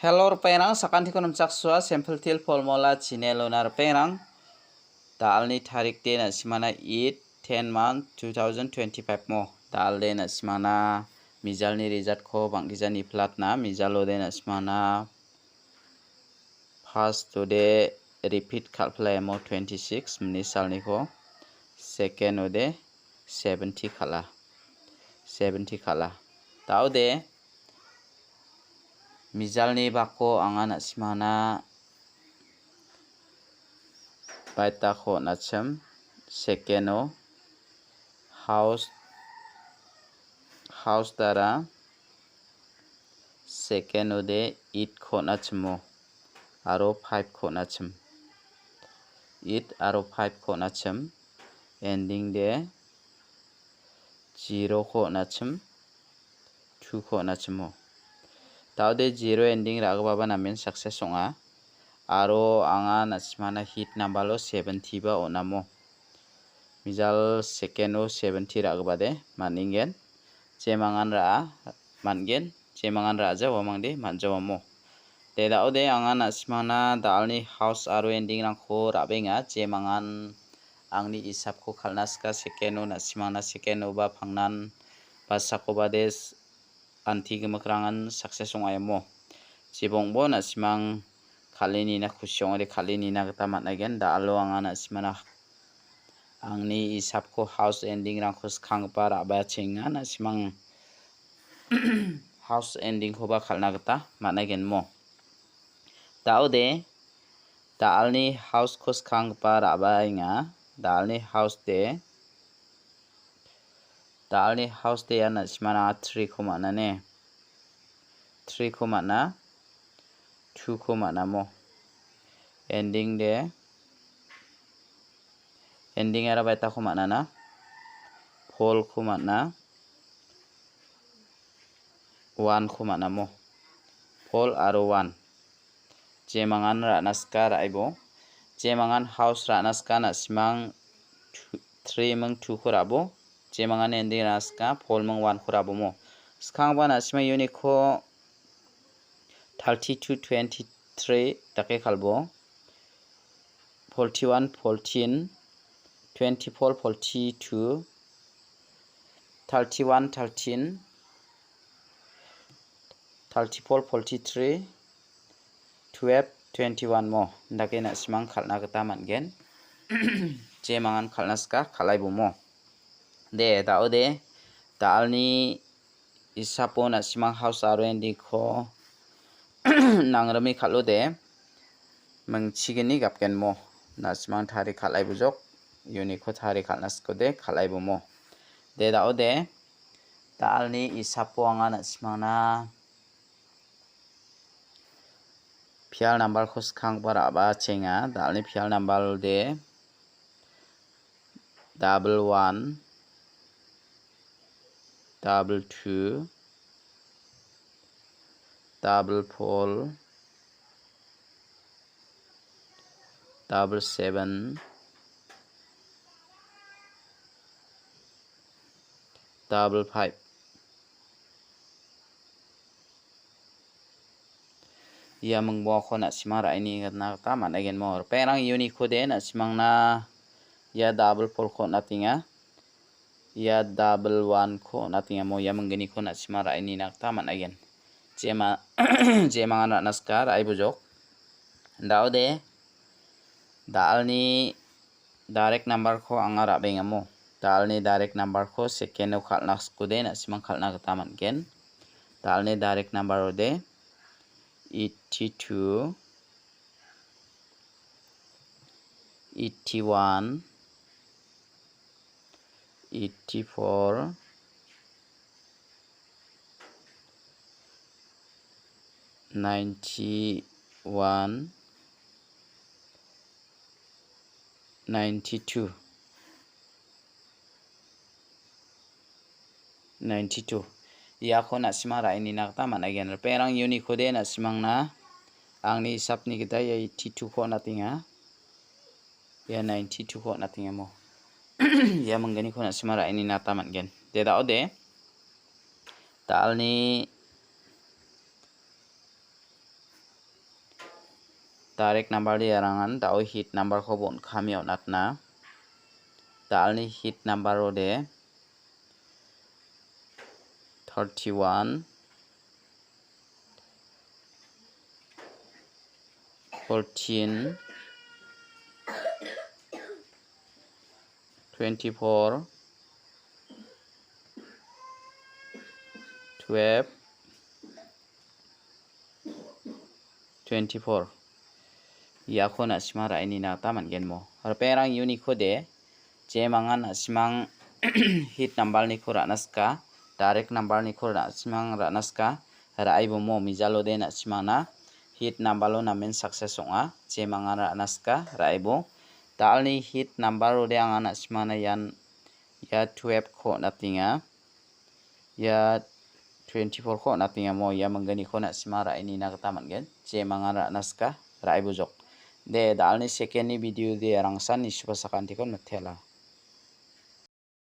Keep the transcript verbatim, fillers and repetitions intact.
Hello, ripengrang, sakantiko nimchaksoa, Simple Teer Formula channel-ona ripengrang. Da·alni tarik de na·simana eight ten month two thousand twenty-five mo. Da·al de na·simana mijalni result-ko bang·gija niplatna, mijalo de na·simana first-o de repeat kal·pila mo twenty-six mini salniko. Second-o de seventy kal·a. Seventy kal·a. Da·o de mijalni bako anga na·simana baitako on·achim. Second-o house, house dara second-o de eight-ko on·achimo aro five-ko on·achim. Eight aro five-ko on·achim. Ending de zero-ko on·achim, two-ko on·achimo. Da·o de zero ending ra·gipaba namen success ong·a. Aro anga na·simana hit number-o seventy-ba on·amo. Mijal second-o seventy ra·gipa de man·engen. Jemangan ra·a man·gen, jemangan ra·ja uamangde man·jawamo. De da·o de anga na·simana da·alni house aro ending-rangko ra·benga, jemangan angni isapko kal·na sika second-o na·simana second-oba pangnan basakoba de s-, anti gimikrangan success ong·aimo. Jibongbo na·simang kal·e nina kusi ong·ode kal·e nina gita man·aigen. Da·alo anga na·simana angni isapko house ending-rangko skanggipa ra·bachenga na·simang house ending-koba kal·na gita man·aigenmo. Da·ode da·alni house-ko skanggipa ra·baenga. Da·alni house de, da·alni house de ia na·simana three-ko man·a ne. Three-ko man·a, two-ko man·amo. Ending de, ending ara baitako man·ana. Four-ko man·a, one-ko man·amo. Four aro one. Jemangan ra·na sika ra·aibo. Jemangan house ra·na sika na·simang two, three ming two-ko ra·bo. Jemangan ending ra·na sika four ming one-ko ra·bomo. Skangba na·simang unit-ko thirty-two twenty-three dake kalbo. Forty-one fourteen, twenty-four forty-two, thirty-one thirteen, thirty-four forty-three, twelve twenty-one mo. Indake na·simang kal·na gita man·gen. Jemangan kal·na sika, kal·aibo mo. De, da·o de. Da·alni isapo na·simang house aro ending-ko nangrime kal·ode, mingchigini gapgenmo. Na·simang tari kal·aibojok, unit-ko tari kal·na sikode, kal·aibomo. De, da·o de, da·alni isapo anga na·simangna pial number-ko skanggipa ra·bachenga. Da·alni pial number de, double one, double two, double four, double seven, double five. Ia mingboako na·simang ra·e nina gita man·aigenmo. Ripengrang unit-ko de na·simangna ia double four-ko on·atenga. Ia double one-ko on·atengamo. Ia mingginiko na·simang ra·e nina gita man·aigen. Jema-, jemangan ra·na sika ra·e bojok. Da·o de, da·alni direct number-ko anga ra·bengamo. Da·alni direct number-ko second-o kal·na sikode, na·simang kal·na gita man·gen. Da·alni direct number-ode eighty-two, eighty-one, eighty-four, ninety-one, ninety-two, ninety-two. Iako na·sima ra·e nina gita man·aigen. Ripengrang unit-ko de na·simangna angni hisapni gita ia eighty-two-ko on·atenga. Ia ninety-two-ko on·atengamo. Ia mingginiko na·sima ra·e nina gita man·gen. De da·o de. Da·alni, Direct number de arangan dao hit number ko bon kami onatna. Dalni hit number ode thirty-one, fourteen, twenty-four, twelve, twenty-four. Iako na·sima ra·e nina gita man·gen mo. Ripengrang uniko de, jemangan na·simang hit number niko ra·na sika, direct number niko na·simang ra·na sika, ra·e bomo mijalo de na·simangna hit number lo namen success ong·a, jemangan ra·na sika, ra·e bo. Dalni hit number ode anga na·simangna ian ia twelve ko on·atenga. Ia twenty-four ko on·atenga mo, ia mingganiko na·sima ra·e nina gita man·gen. Jemangan ra·na sika, ra·e bojok. De, dalni second ni video de rangsan nisuba sakantiko mitela.